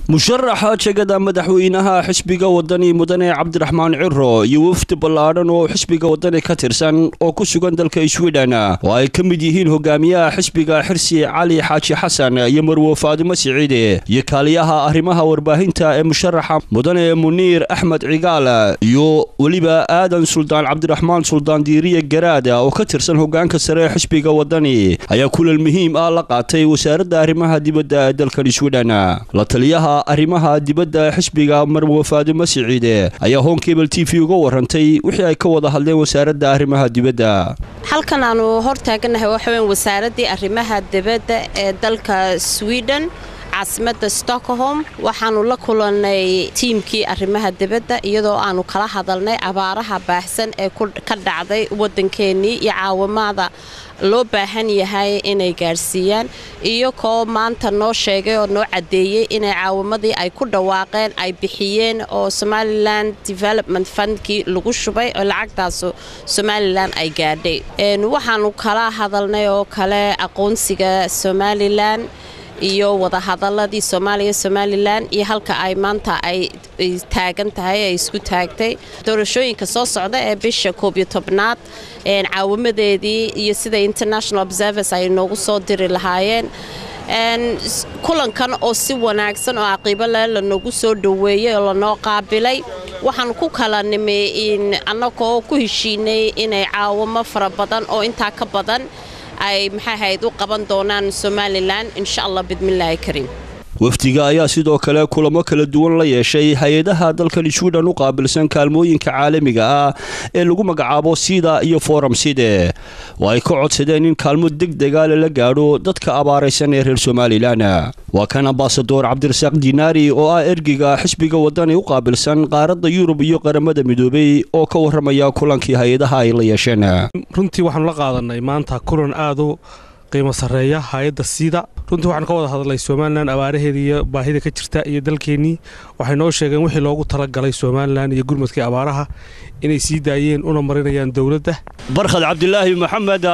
Musharaxa jegada madaxweynaha xisbiga Wadani, mudane Cabdiraxmaan Ciro, iyo wafdi ballaadhan oo xisbiga Wadani ka tirsan oo ku sugan dalka Sweden, oo ay ka mid yihiin hogaamiyaha xisbiga Xirsi Cali Xaaji Xasan iyo marwo Faadimo Siciide, iyo kaaliyaha arrimaha warbaahinta ee musharaxa, mudane Muniir Axmed Cigaal, iyo weliba Aadan Suldaan Cabdiraxmaan Suldaan Diiriye Garaad oo ka tirsan hogaanka sare ee xisbiga Wadani, ayaa kulan muhiim ah la qaatay wasaaradda arrimaha dibadda ee dalkan Sweden. La taliyaha arrimaha dibadda xisbiga, marwo Faadimo Siciide, ayaa Horn Cable TV uga warantay wixii ay ka wada hadleen wasaaradda arrimaha dibadda. Halkan aanu hor taaganahay waxa weyn wasaaraddii arrimaha dibadda ee dalka Sweden, caasimadda Stockholm. Waxaanu la kulannay tiimkii arrimaha dibadda, iyadoo aanu kala hadalnay abaaraha baahsan ee ka dhacday waddankeennii iyo caawimada loo baahan yahay inay gaadhsiiyaan, iyo koo maanta noo sheegay oo noo caddeeyey inay caawimadii ay ku dhawaaqeen ay bixiyeen, oo Somaliland Development Fundkii lagu shubay oo lacagtaasu Somaliland ay gaadhay. Waxaanu kala hadalnay oo kale aqoonsiga Somaliland iyo wadahadaladii Soomaaliya Somaliland iyo halka ay maanta ay taagan tahay, ay isku taagtay doorashooyinka soo socda ee bisha 11aad, caawimadeedii iyo sida international observers ay noogu soo diri lahaayeen. Kulankan oo si wanaagsan oo caqiibo leh lanoogu soo dhoweeyey oo lanoo qaabilay, waxaan ku kala nimi annagoo ku heshiinay inay caawimo fara badan oo intaa ka badan ay, maxay ahayd, u qaban doonaan Somaliland, insha Allah, bidmillaahi kariim. Wafdiga ayaa sidoo kale kulamo kala duwan la yeeshay hay-adaha dalkan Sweden u qaabilsan kaalmooyinka caalamiga ah ee lagu magacaabo Sida iyo Forum Syd, oo ay ka codsadeen in kaalmo deg dega lala gaadho dadka abaaraysan ee reer Somaliland. Waa kan ambasador Cabdirasaaq Dinaari oo ah ergeyga xisbiga Wadani u qaabilsan qaaradda Yurub iyo Qaramada Midoobay oo ka waramaya kulankii hay-adaha ay la yeesheen. Runtii waxaanu la qaadanay maanta kulan aad u qiimo sarreeya hay-adda Sida. Runtii waxaanu ka wada hadlay Somaliland abaaraheeda iyo baahida ka jirta iyo dalkeennii. Waxay noo sheegeen wixii loogu talagalay Somaliland iyo gurmadkii abaaraha inay sii daayeen una marinayaan dowladda. Barkhad Cabdilaahi Maxamed,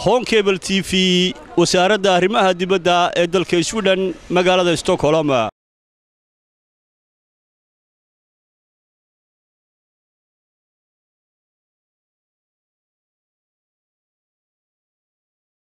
Horn Cable TV, wasaaradda arrimaha dibadda ee dalka Sweden, magaalada Stockholm.